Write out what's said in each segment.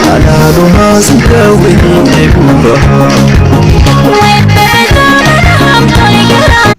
Halaalumaa si daawwanii eeguu bahaa.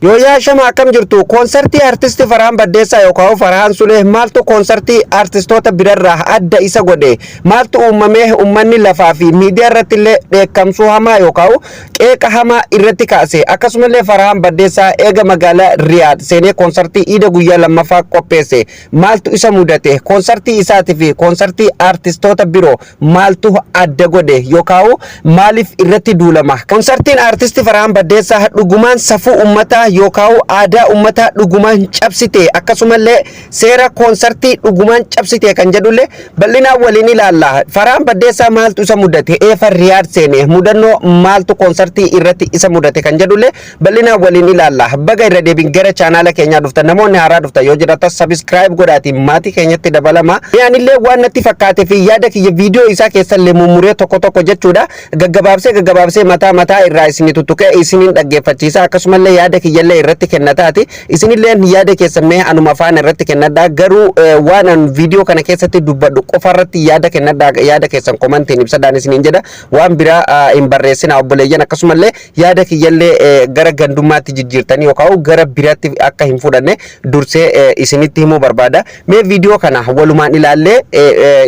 Yooyyaa shama, akkam jirtu? Koonsartii artisti Farhaan Baddeessaa yookaan Farhaan Sulee maaltu koonsartii artistoota birarraa adda isa godhe? Maaltu uumamee uummanni lafaa fi miidiyaa irratti illee dheekkamsuu hamaa yookaan qeeqa hamaa irratti kaase? Akkasumallee Farhaan Baddeessaa eega magaalaa Riyaad seenee koonsartii iida guyyaa lammaffaa qopheesse, maaltu isa mudate? Koonsartii isaatii fi koonsartii artistoota biroo maaltu adda godhe yookaan maaliif irratti duulama? Koonsartiin artisti Farhaan Baddeessaa dhugumaan safuu uummataa yookaan aadaa uummataa dhugumaan cabsite, akkasumallee seera koonsartii dhugumaan cabsite kan jedhullee bal'inaan waliin ilaalla. Farhaan Baddeessaa maaltu isa mudate? Eefa Riyaad seene mudannoo maaltu koonsartii irratti isa mudate kan jedhullee bal'inaan waliin ilaalla. Baga irra deebiin gara chaanaala keenyaa dhuftan. Namoonni haaraa dhuftan yoo jiraatan subscribe godhaatiin maatii keenyatti dabalama. Anillee waan natti fakkaate fi yaada kiyya viidiyoo isaa keessallee mummuree tokko tokko jechuudha. Gaggabaabsee gaggabaabsee mataa mataa irraa isinii tuttuqee isiniin dhaggeeffachiisa. Akkasumallee yaada kiyyallee irratti kennataati. Isinillee yaada keessan mee anuma faana irratti kennadhaa. Garuu waan an viidiyoo kana keessatti dubbadhu qofarratti yaada kennadhaa. Yaada keessan komantiin ibsadhaan isiniin jedha. Waan biraa hin barreessina, obboleeyyan. Akkasumallee yaada kiyyallee gara gandummaatti jijjiirtanii yookaan gara biraatti akka hin fudhanne dursee isinitti himuu barbaada. Mee viidiyoo kana walumaan ilaallee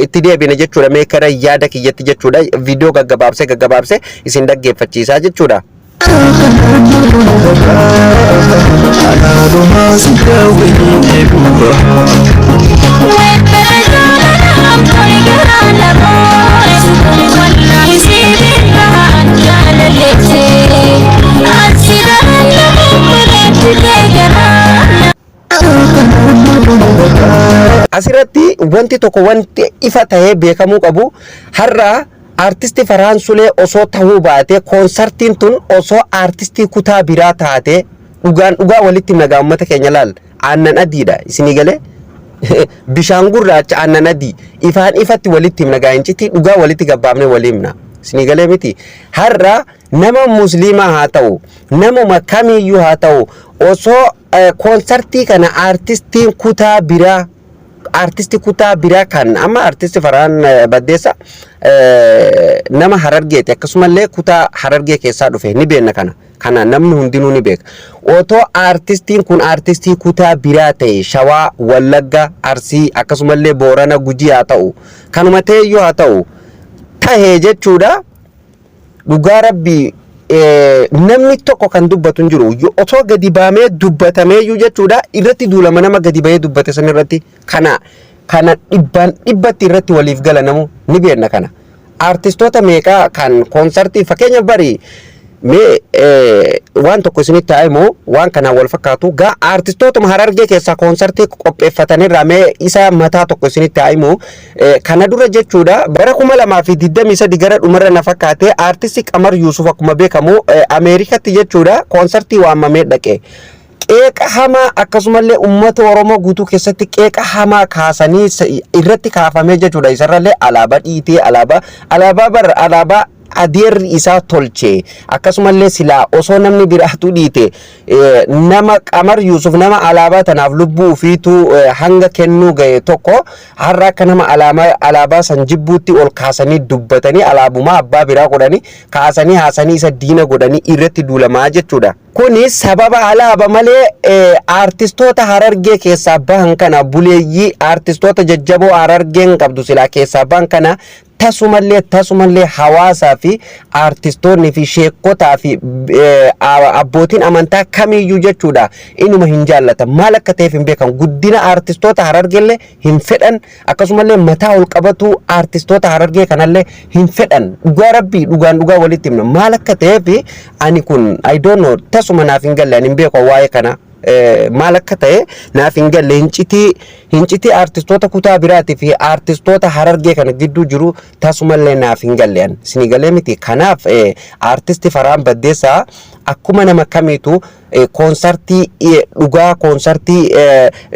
itti deebina jechuudha. Mee gara yaada kiyyatti jechuudha. Viidiyoo gaggabaabsee gaggabaabsee isin dhaggeeffachiisaa jechuudha. Halaalumaa si daawwanii eeguu bahaa. Asirratti wanti tokko, wanti ifa tahee beekamuu qabu, har'a aartisti Farhaan Sulee osoo tahuu baate, koonsartiin tun osoo aartistii kutaa biraa taate, dhugaan dhugaa walitti nagaa uummata keenya laal, aannan adiidha isinii galee, bishaan gurraacha, aannan adii, ifaan ifatti walitti himna gaa, incitii dhugaa walitti gabbaafnee walii himna, isinii galee miti? Har'a nama musliimaa haa ta'u, namuma kamiiyyuu haa ta'u, osoo koonsartii kana aartistiin kutaa biraa, aartistii kutaa biraa kan amma aartisti Farhaan Baddeessa nama Harargeeti, akkasumallee kutaa Harargee keessaa dhufe ni beekna, kana namni hundinuu ni beeka. Otoo aartistiin kun aartistii kutaa biraa ta'e, Shawaa, Wallagga, Arsii, akkasumallee Boorana, Gujii haa ta'u, kanuma ta'eyyuu haa ta'u tahee jechuudha. Dhugaa rabbii namni tokko kan dubbatu hin jiru. Otoo gadi baamee dubbatameeyyuu jechuudha, irratti duulama nama gadi bahee dubbate san irratti. Kana dhibbaan dhibbatti irratti waliif gala, namu ni beekna kana. Aartistoota meeqaa kan koonsartii, fakkeenyaaf bari mee waan tokko isinitti haa himu, waan kanaan wal fakkaatu gaa, aartistootuma Harargee keessaa koonsartii qopheeffatanirraa mee isa mataa tokko isinitti haa himu. Kana dura jechuudha, bara 2023 gara dhumarra na fakkaate, aartisti Qamar Yuusuf akkuma beekamu Ameerikatti jechuudha koonsartii waamamee dhaqe. Qeeqa hamaa akkasumallee uummata Oromoo guutuu keessatti qeeqa hamaa kaasanii irratti kaafamee jechuudha. Isarrallee alaabaa dhiitee, alaabaa bar alaabaa adeerri isaa tolche, akkasumallee silaa osoo namni biraatu dhiite, nama Qamar Yuusuf, nama alaabaa tanaaf lubbuu ofiitu hanga kennuu gahe tokko, har'a akka nama alaabaa san jibbuutti ol kaasanii dubbatanii, alaabumaa abbaa biraa godhanii kaasanii haasanii isa diina godhanii irratti duulamaa jechuudha. Kuni sababa alaaba malee aartistoota Harargee keessaa bahan kana, buleeyyii aartistoota jajjaboo Harargeen qabdu silaa keessaa bahan kana, tasumallee tasumallee hawaasaa fi aartistoonni fi sheekotaa fi abbootiin amantaa kamiiyyuu jechuudha inuma hin jaallatan. Maal akka ta'eef hin beekan. Guddina aartistoota Harargeellee hin fedhan, akkasumallee mataa ol qabatu aartistoota Harargee kanallee hin fedhan. Dhugaa rabbii, dhugaan dhugaa walitti himna, maal akka ta'eef ani kun I don't know, tasuma naaf hin galle. Ani hin beeku waa'ee kana, maal akka ta'e naaf hin galle. Hincitii aartistoota kutaa biraatii fi aartistoota Harargee kana gidduu jiru tasumallee naaf hin galle an, isinii galee miti? Kanaaf aartisti Farhaan Baddeessaa akkuma nama kamiitu koonsartii dhugaa, koonsartii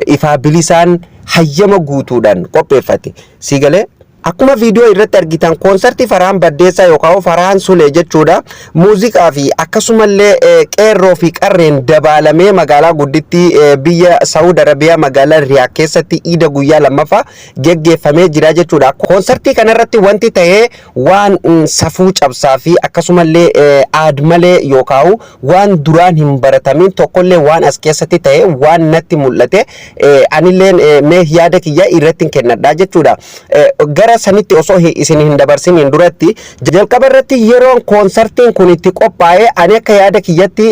ifaa bilisaan hayyama guutuudhaan qopheeffate, sii galee? Akkuma viidiyoo irratti argitan, koonsartii Farhaan Baddeessaa yookaan Farhaan Sulee jechuudha. Muuziqaa fi akkasumallee qeerroo fi qarreen dabaalamee magaalaa guddittii biyya Saawud Arabiyaa, magaalaa Riyaad keessatti iida guyyaa lammaffaa geggeeffamee jira jechuudha. Koonsartii kanarratti wanti ta'ee waan safuu cabsaa fi akkasumallee aad malee yookaan waan duraan hin baratamin tokkollee waan as keessatti ta'e waan natti mul'ate anilleen mee yaada kiyya irratti hin kennadha jechuudha. Gara sanitti osoo isin hin dabarsiniin duratti, jalqaba irratti yeroon koonsartiin kun itti qophaa'e ani akka yaada kiyyatti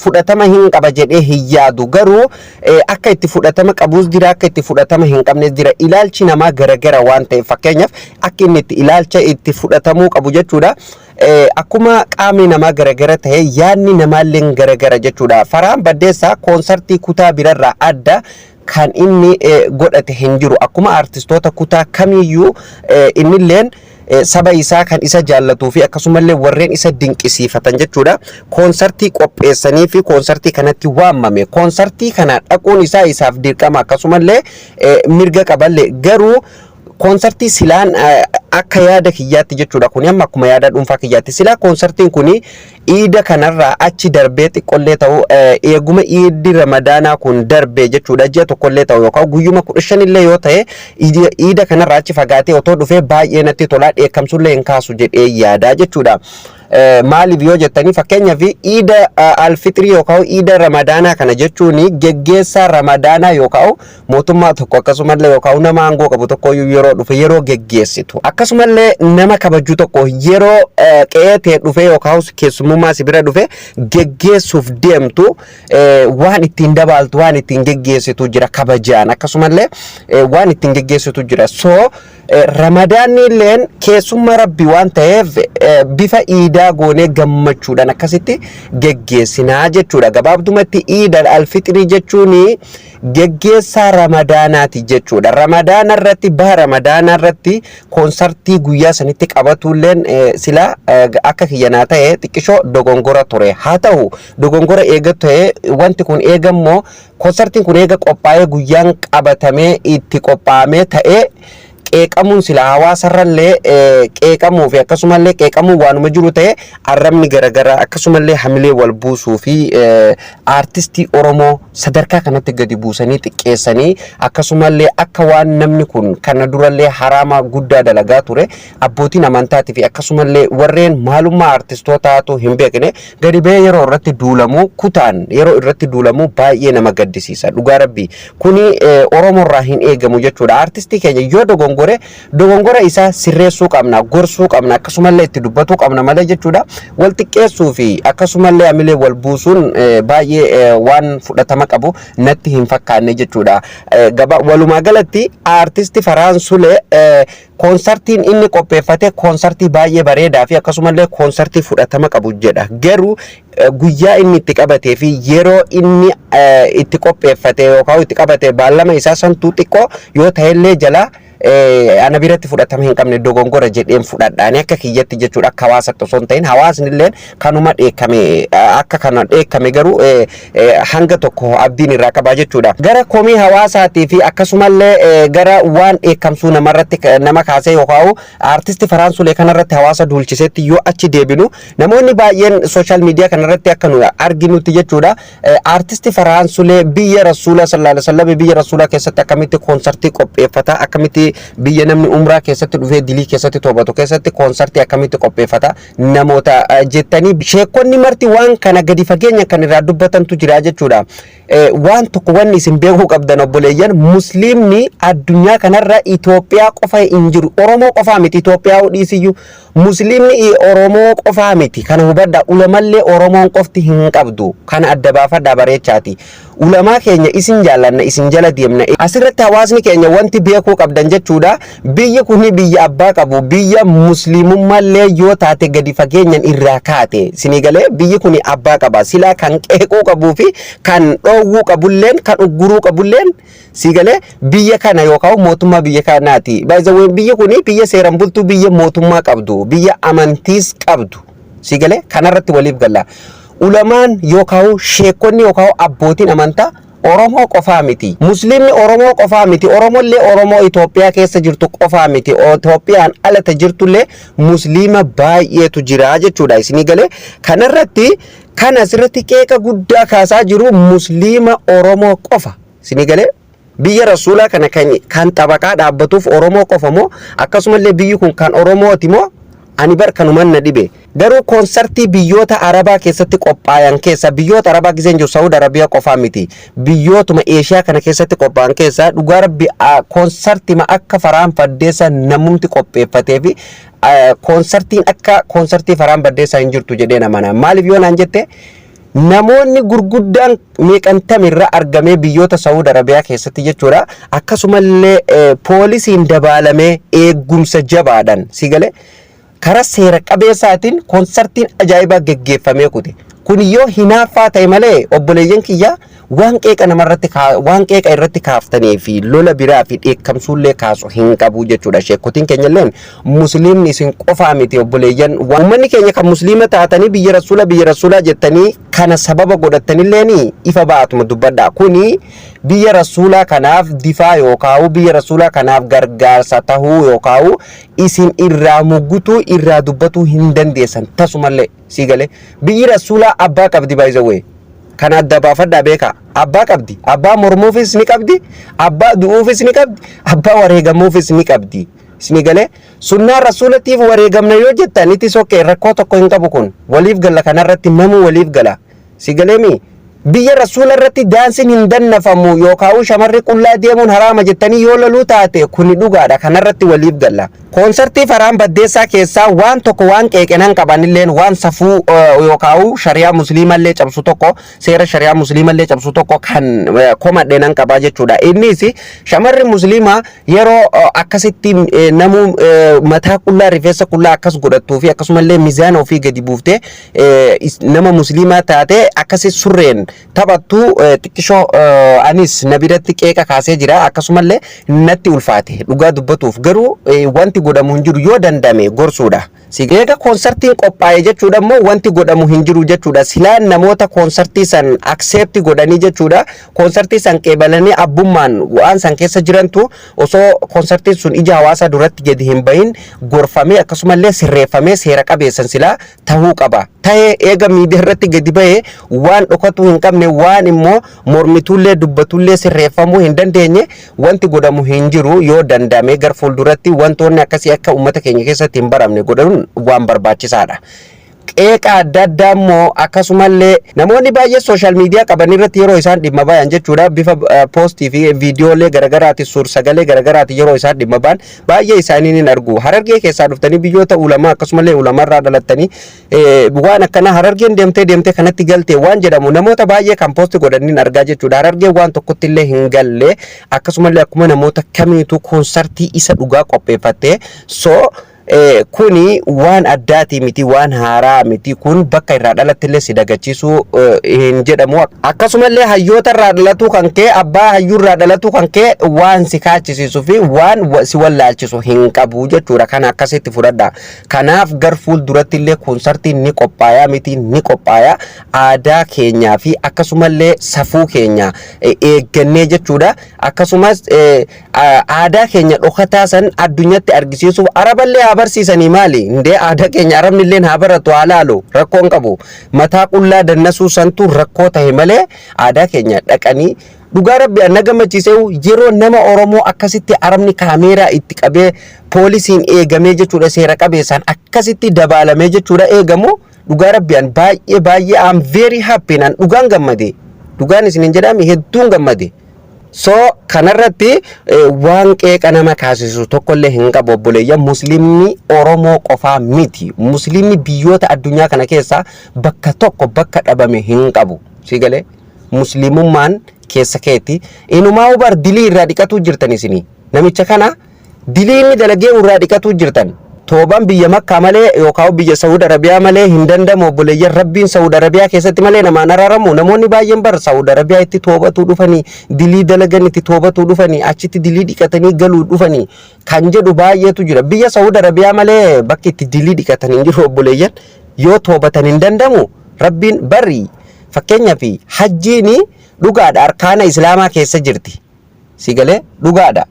fudhatama hin qaba jedhee hin yaadu. Garuu akka itti fudhatama qabus jira, akka itti fudhatama hin qabnes jira. Ilaalchi namaa garagara waan ta'eef, fakkeenyaaf akka inni itti ilaalcha itti fudhatamuu qabu jechuudha. Akkuma qaamni namaa garagara ta'e, yaadni namaallee garagara jechuudha. Farhaan Baddeessaa koonsartii kutaa birarraa adda kan inni godhate hin jiru. Akkuma aartistoota kutaa kamiyyuu innilleen saba isaa kan isa jaallatuu fi akkasumallee warreen isa dinqisiifatan jechuudha. Koonsartii qopheessanii fi koonsartii kanatti waamame. Koonsartii kana dhaquun isaa isaaf dirqama, akkasumallee mirga qaballee. Garuu koonsartii silaan akka yaada kiyyaatti jechuudha, kuni amma akkuma yaada dhuunfaa kiyyaatti, silaa koonsartiin kuni iida kanarraa achi darbee xiqqollee ta'u, eeguma iiddi Ramadaanaa kun darbee jechuudha, ji'a tokkollee ta'u yookaan guyyuma 15illee yoo ta'e, iida kanarraa achi fagaatee otoo dhufee baay'ee natti tolaa, dheekkamsullee hin kaasu jedhee yaadaa jechuudha. Maaliif yoo jettanii, fakkeenyaaf iida alfixrii yookaan iida Ramadaanaa kana jechuun geggeessaa Ramadaanaa yookaan mootummaa tokko akkasumallee yookaan nama aangoo qabu tokko yeroo dhufe yeroo geggeessitu, akkasumallee nama kabajuu tokko yeroo qe'ee ta'e dhufe yookaan keessummummaa si bira dhufe geggeessuuf deemtu, waan ittiin dabaaltu, waan ittiin geggeessitu jira kabajaan, akkasumallee waan ittiin geggeessitu jira. So Ramadaanni illeen keessummaa Rabbi waan ta'eef bifa iidaa goonee gammachuudhaan akkasitti geggeessinaa jechuudha. Gabaabdumatti Iida Alfixrii jechuun geggeessaa Ramadaanaati jechuudha. Ramadaana irratti, baha Ramadaanaa irratti koonsartii guyyaa sanitti qabatulleen sila akka kiyyanaa ta'e xiqqishoo dogongora ture. Haa ta'u, dogongora eega ta'e, wanti kun eegammoo koonsartiin kun eega qophaa'ee, guyyaan qabatamee itti qophaa'amee ta'ee, qeeqamuun sila hawaasarrallee qeeqamuu fi akkasumallee qeeqamuun waanuma jiru ta'e, arrabni garagaraa akkasumallee hamilee wal buusuu fi aartistii Oromoo sadarkaa kanatti gadi buusanii xiqqeessanii, akkasumallee akka waan namni kun kana durallee haraama guddaa dalagaa ture, abbootiin amantaatii fi akkasumallee warreen maalummaa aartistootaatu hin beekne gadi ba'ee yeroo irratti duulamuu, kutaan yeroo irratti duulamuu baay'ee nama gaddisiisa. Dhugaa Rabbii, kuni Oromoorraa hin eegamu jechuudha. Aartistii keenya yoo dogongore, dogongora isaa sirreessuu qabna, gorsuu qabna, akkasumallee itti dubbatuu qabna malee jechuudha. Wal xiqqeessuu fi akkasumallee hamilee wal buusuun baay'ee waan fudhatama qabu natti hin fakkaanne jechuudha. Walumaa galatti aartisti Farhaan Sulee koonsartiin inni qopheeffate koonsartii baay'ee bareedaa fi akkasumallee koonsartii fudhatama qabu jedha. Garuu guyyaa inni itti qabatee fi yeroo inni itti qopheeffate yookaan itti qabate, baallama isaa santuu xiqqoo yoo ta'ellee jala ana biratti fudhatama hin qabne, dogongora jedheen fudhadhaani akka kiyyatti jechuudha. Akka hawaasatti osoo hin ta'in, hawaasni illee kanuma dheekkame, akka kana dheekkame, garuu hanga tokko abdiin irraa qabaa jechuudha. Gara komii hawaasaatii fi akkasumallee gara waan dheekkamsuu namarratti nama kaasee yookaan aartisti Farhaan Sulee kanarratti hawaasa duulchisetti yoo achi deebinu, namoonni baay'een social media kanarratti akka nu arginutti jechuudha, aartisti Farhaan Sulee biyya Rasuula sallallahu alaihi wasallam, biyya Rasuulaa keessatti akkamitti koonsartii qopheeffata? Akkamitti biyya namni umraa keessatti dhufee dilii keessatti toobatu keessatti koonsartii akkamitti qopheeffata namoota jettanii, sheekonni marti waan kana gadi fageenya kan irraa dubbatantu jira jechuudha. Waan tokko wanni isin beekuu qabdan, obboleeyyan, Musliimni addunyaa kanarra Itoophiyaa qofa hin jiru. Oromoo qofaa miti, Itoophiyaa dhiisiyyuu Musliimni Oromoo qofaa miti. Kana hubadhaa. Ulamallee Oromoon qofti hin qabdu. Kana adda baafadhaa bareechaati. Ulamaa keenya isin jaallanna, isin jala deemna. Asirratti hawaasni keenya wanti beekuu qabdan jechuudha. Biyyi kuni biyya abbaa qabu, biyya musliimummallee yoo taate gadi fageenyan irraa kaate. Sinii galee, biyyi kuni abbaa qaba. Silaa kan qeequu qabuu fi kan dhoowwuu qabulleen, kan ugguruu qabulleen, si galee, biyya kana yookaan mootummaa biyya kanaati. Baay'ee biyyi kuni biyya seeraan bultuu, biyya mootummaa qabdu, biyya amantiis qabdu. Si galee, kanarratti waliif galla. Ulamaan yookaan sheekonni yookaan abbootiin amantaa Oromoo qofaa miti. Musliimni Oromoo qofaa miti. Oromollee Oromoo Itoophiyaa keessa jirtu qofaa miti. Itoophiyaan alata jirtullee Musliima baay'eetu jira jechuudha. Isinii galee? Kanarratti kan asirratti qeeqa guddaa kaasaa jiru Musliima Oromoo qofa. Isinii galee? Biyya Rasuulaa kana kan xabaqaa dhaabbatuuf Oromoo qofa moo, akkasumallee biyyi kun kan Oromooti moo? Ani bar kanuman na dhibe. Garuu koonsartii biyyoota Arabaa keessatti qophaayan keessa, biyyoota Arabaa giseen jiru Saawud Arabiyaa qofaa miti. Biyyootuma Eeshiyaa kana keessatti qophaayan keessa, dhugaa Rabbi, koonsartima akka Farhaan Baddeessaa namumti qopheeffatee fi koonsartiin akka koonsartii Farhaan Baddeessaa hin jirtu jedhee namana. Maaliif yoo naan jette, namoonni gurguddaan meeqantamirra argamee biyyoota Saawud Arabiyaa keessatti jechuudha. Akkasumallee poolisiin dabaalamee eegumsa jabaadhaan, si galee, karaa seera qabeessaatiin koonsartiin ajaa'ibaa geggeeffamee kute. Kun yoo hinaaffaa ta'e malee, obboleeyyan kiyya, waan qeeqa namarratti, waan qeeqa irratti kaaftanii fi lola biraa fi dheekkamsuullee kaasu hin qabu jechuudha. Sheekotiin keenyalleen Musliimni isin qofaa miti, obboleeyyan. Uummanni keenya kan Musliima taatanii biyya Rasuula, biyya Rasuulaa jettanii kana sababa godhattanilleen ifa baatuma dubbadha. Kuni biyya Rasuulaa kanaaf difaa yookaan biyya Rasuulaa kanaaf gargaarsa tahuu yookaan isin irraa muggutuu irraa dubbatuu hin dandeessan tasumallee. Sii galee? Biyyi Rasuulaa abbaa qabdi, by the way. Kana adda baafadhaa beekaa. Abbaa qabdi. Abbaa mormuufis ni qabdi. Abbaa du'uufis ni qabdi. Abbaa wareegamuufis ni qabdi. Isinii galee? Sunnaa Rasuulatiif wareegamna yoo jettan, itti sokkee rakkoo tokko hin qabu kun. Waliif gala, kanarratti namuu waliif gala. Si galeemi? Biyya Rasuula irratti daansiin hin dannafamu yookaan shamarri qullaa deemuun haraama jettanii yoo loluu taate, kuni dhugaadha, kanarratti waliif galla. Koonsartii Farhaan Baddeessaa keessaa waan tokko waan qeeqenan qabanilleen, waan safuu yookaan shari'aa Musliimallee cabsu tokko, seera shari'aa Musliimallee cabsu tokko kan komadhe nan qabaa jechuudha. Innis shamarri Musliimaa yeroo akkasitti namuu mataa qullaa, rifeensa qullaa akkas godhattuu fi akkasumallee mizaana ofii gadi buuftee nama Musliimaa taate akkasi surreen taphattu, xiqqishoo anis na biratti qeeqa kaasee jira. Akkasumallee natti ulfaate dhugaa dubbatuuf. Garuu wanti godhamu hin jiru, yoo dandame gorsuudha. Eega koonsartiin qophaa'e jechuudha immoo wanti godhamu hin jiru jechuudha. Silaan namoota koonsartii san accept godhanii jechuudha. Koonsartii san qeebalanii abbummaan waan san keessa jirantu osoo koonsartiin sun ija hawaasaa duratti gadi hin bahin gorfamee, akkasumallee sirreeffamee seera qabeessan silaa tahuu qaba. Tahee eega miidiyaa irratti gadi bahee waan dhokatu hin qabne, waan immoo mormituullee dubbatullee sirreeffamuu hin dandeenye, wanti godhamu hin jiru. Yoo danda'ame gar fuulduratti wantoonni akkasii akka uummata keenya keessatti hin baramne godhuun waan barbaachisaadha. Qeeqa adda addaa immoo akkasumallee namoonni baay'ee social media qaban irratti yeroo isaan dhimma bayan jechuudha, bifa poostii fi viidiyoolee garagaraati, suur sagalee garagaraati yeroo isaan dhimma bayan baay'ee isaanii ni argu. Harargee keessaa dhuftanii biyyoota ulamaa, akkasumallee ulamarraa dhalattanii, waan akkana Harargeen deemtee deemtee kanatti galte waan jedhamu namoota baay'ee kan post godhanii argaa jechuudha. Harargeen waan tokkotti illee hin galle. Akkasumallee akkuma namoota kamiitu koonsartii isa dhugaa qopheeffatte. So kuni waan addaati miti, waan haaraa miti. Kun bakka irraa dhalatte illee si dagachiisuu hin jedhamu. Akkasumallee hayyoota irraa dhalatuu kan kee, abbaa hayyuu irraa dhalatuu kan kee waan si kaachisiisuu fi waan si wallaalchisu hin qabu jechuudha. Kana akkasitti fudhadha. Kanaaf gar fuulduratti illee koonsartiin ni qophaayaa miti, ni qophaaya. Aadaa keenyaa fi akkasumallee safuu keenya eeggannee jechuudha. Akkasumas aadaa keenya dhokataa san addunyatti argisiisuuf, Araballee haa barsiisanii, maali indee, aadaa keenya Arabni illee haa baratu, haa laalu, rakkoo hin qabu. Mataa qullaa dannasuu santu rakkoo tahe malee, aadaa keenya dhaqanii, dhugaa Rabbi, na gammachiisee yeroo nama Oromoo akkasitti Arabni kaameeraa itti qabee, poolisiin eegamee jechuudha, seera qabeessaan akkasitti dabaalamee jechuudha eegamu. Dhugaa Rabbi, an baay'ee baay'ee, am very happy. An dhugaan gammade, dhugaan isin hin jedhami, hedduun gammade. So kanarratti waan qeeqa nama kaasisu tokkollee hin qabu, obboleeyyan. Musliimni Oromoo qofaa miti. Musliimni biyyoota addunyaa kana keessaa bakka tokko bakka dhabame hin qabu. Si galee? Musliimummaan keessa keetti. Inumaa hubar dilii irraa dhiqatuu jirtan isinii. Namicha kana dilii inni dalagee irraa dhiqatuu jirtan. Toobaan biyya Makkaa malee yookaan biyya Saawud Arabiyaa malee hin danda'amu, obboleeyyan. Rabbiin Saawud Arabiyaa keessatti malee namaan araaramu. Namoonni baay'een bar Saawud Arabiyaa itti toobatuu dhufanii, dilii dalagan itti toobatuu dhufanii, achitti dilii dhiqatanii galuu dhufanii kan jedhu baay'eetu jira. Biyya Saawud Arabiyaa malee bakki itti dilii dhiqatan hin jiru, obboleeyyan. Yoo toobatan hin danda'amu Rabbiin barri. Fakkeenyaaf, hajjiin Dhugaadha, arkaana Islaamaa keessa jirti. Si galee? Dhugaadha.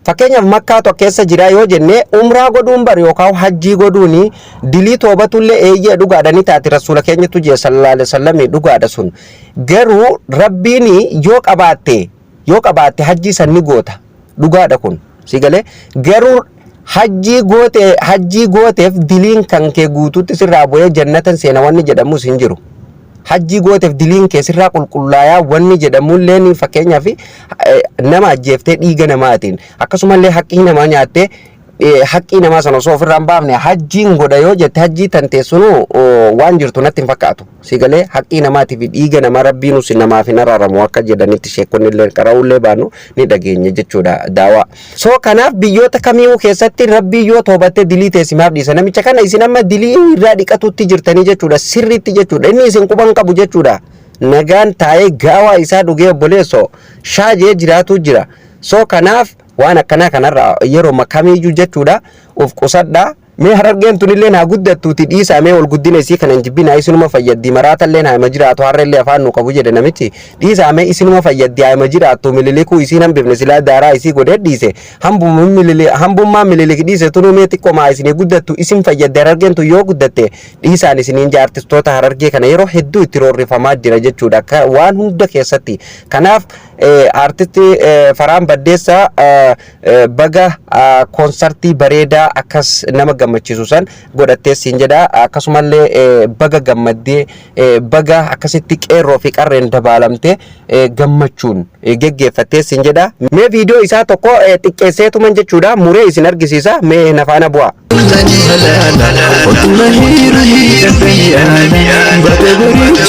Fakkeenyaaf, Makkaatu keessa jira yoo jenne, umraa godhuun bar yookaan hajjii godhuun dilii toobatullee, eeyyee, dhugaadha, ni taati. Rasuula keenyatu jee, sallallahu alaihi wasallam, dhugaadha sun. Garuu Rabbiin yoo qabaatte hajjii san ni goota. Dhugaadha kun. Si galee? Garuu hajjii goote, hajjii gooteef diliin kan kee guutuutti sirraa bu'ee jannatan seena wanni jedhamus hin jiru. Hajjii gooteef diliin kee sirraa qulqullaayaa wanni jedhamullee, fakkeenyaaf, nama ajjeeftee dhiiga namaatiin, akkasumallee haqqii namaa nyaattee, haqqii namaa sana osoo ofirraa hin baafne hajjiin godha yoo jette, hajjii tantee sunuu waan jirtu natti hin fakkaatu. Si galee? Haqqii namaatii fi dhiiga namaa Rabbiin si namaaf hin araaramu akka jedhanitti sheekonni illee qara'ullee baanu ni dhageenya jechuudha daawaa. So kanaaf biyyoota kamiyyuu keessatti Rabbii yoo toobattee dilii teessimaaf dhiisa. Namicha kana isin amma dilii irraa dhiqatutti jirtanii jechuudha, sirriitti jechuudha. Inni isin quban qabu jechuudha. Nagaan taa'ee gaawaa isaa dhugee, obboleessoo, shaajee jiraatu jira. So kanaaf waan akkanaa kanarraa yeroo kamiyyuu jechuudha of qusadhaa. Mee Harargeen tunillee naa guddattuuti dhiisaa. Mee ol guddina isii kana hin jibbinaa, isinuma fayyaddi. Maraatallee naa hima jiraatu, harrellee afaan nu qabu jedhe namichi. Dhiisaa, mee isinuma fayyaddi, haa hima jiraattu. Mililikuu isiin hambifne, silaa daaraa isii godhee dhiise. Hambummaa Mililik dhiise tunuu mee xiqqoo maa isinii guddattu, isin fayyaddi Harargeen tun yoo guddatte. Dhiisaan isiniin jaartistoota Harargee kana yeroo hedduu itti roorrifamaa jira jechuudha waan hunda keessatti. Kanaaf aartisti Farhaan Baddeessaa, baga koonsartii bareedaa akkas nama gammachiisu san godhattee siin jedha. Akkasumallee baga gammaddee, baga akkasitti qeerroo fi qarreen dabaalamtee gammachuun geggeeffattee siin jedha. Mee viidiyoo isaa tokko xiqqeesseetuman jechuudha muree isin argisiisa, mee na faana bu'a. Otuma hiirri dhabbii bada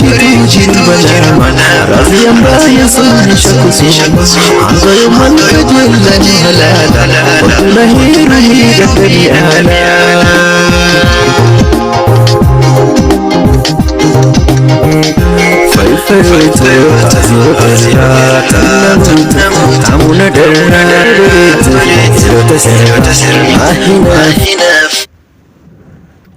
bareechituu jiru balaa raafiyaan baay'ee sunni shakkusu hanga yooman kajeelani halaala otuma hiirri dhabbii alaa. Fayyfayyooto asirra tanna taamuna darraa bareedu yeroo sirba maahinaaf.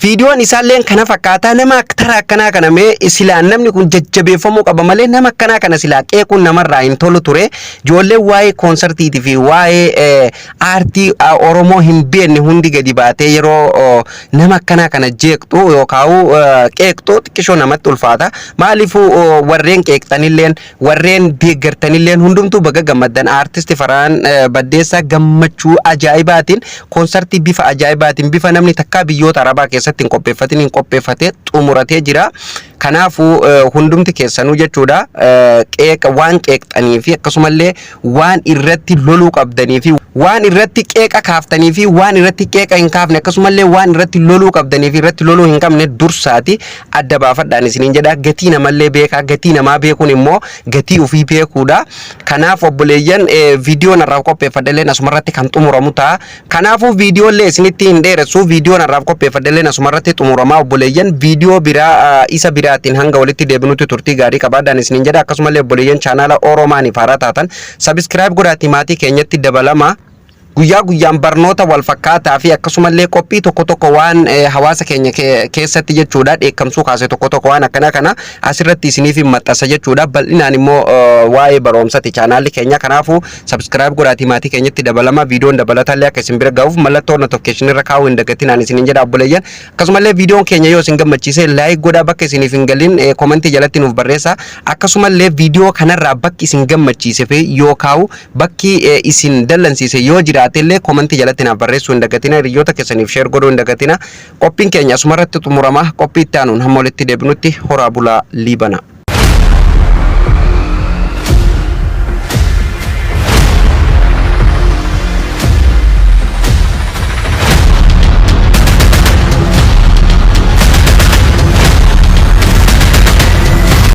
Viidiyoon isaalleen kana fakkaataa. Nama aktara akkanaa kana mee silaa namni kun jajjabeeffamuu qaba malee nama akkanaa kana silaa qeequun namarraa hin tolu ture. Ijoolleen waa'ee koonsartiitii fi waa'ee aartii Oromoo hin beekne hundi gadi baatee yeroo nama akkanaa kana jeeqxu yookaan qeeqxu xiqqishoo namatti ulfaata. Maaliifuu warreen qeeqxanilleen, warreen deeggartanilleen, hundumtuu baga gammaddan. Aartisti Farhaan Baddeessaa gammachuu ajaa'ibaatiin koonsartii bifa ajaa'ibaatiin, bifa namni takkaa biyyoota Arabaa keessatti hin qopheeffatin hin qopheeffatee xumuratee jira. Kanaafuu hundumti keessanuu jechuudha qeeqa waan qeeqxanii fi akkasumallee waan irratti loluu qabdanii fi waan irratti qeeqa kaaftanii fi waan irratti qeeqa hin kaafne, akkasumallee waan irratti loluu qabdanii fi irratti loluu hin qabne dursaati adda baafadhaan isiniin jedha. Gatii namallee beekaa, gatii namaa beekuun immoo gatii ofii beekuudha. Kanaaf obboleeyyan, viidiyoon har'aaf qopheeffadhelleen asumarratti kan xumuramu ta'a. Kanaafuu viidiyoolee isinitti hin dheeressu, viidiyoon har'aaf qopheeffadhelleen asumarratti xumurama. Obboleeyyan, viidiyoo biraa isa biraatiin hanga walitti deebinutti turtii gaarii qabaadhaan isiniin jedha. Akkasumallee obboleeyyan, chaanaala Oromaaniif haaraa taatan subscribe godhaatii maatii keenyatti dabalama. Guyyaa guyyaan barnoota wal fakkaataa fi akkasumallee qophii tokko tokko waan hawaasa keenya keessatti jechuudha dheekkamsuu kaase tokko tokko, waan akkana kana asirratti isiniif hin maxxansa jechuudha. Bal'inaan immoo waa'ee barumsati chaanaalli keenya. Kanaafuu subscribe godhaatii maatii keenyatti dabalama. Viidiyoon dabalatallee akka isin bira ga'uuf mallattoo notification irra kaa'uu hin dagatinaan isiniin jedha, obboleeyyan. Akkasumallee viidiyoon keenya yoo isin gammachiise like godhaa, bakka isiniif hin galin komentii jalatti nuuf barreessa. Akkasumallee viidiyoo kanarraa bakki isin gammachiise fi yookaan bakki isin dallansiise yoo jiraate illee komentii jalatti naaf barreessuu hin dagatina. Hiriyoota keessaniif share godhuu hin dagatina. Qophiin keenya asumarratti xumurama. Qophii itti aanuun hamma walitti deebinutti horaa bulaa, liibana.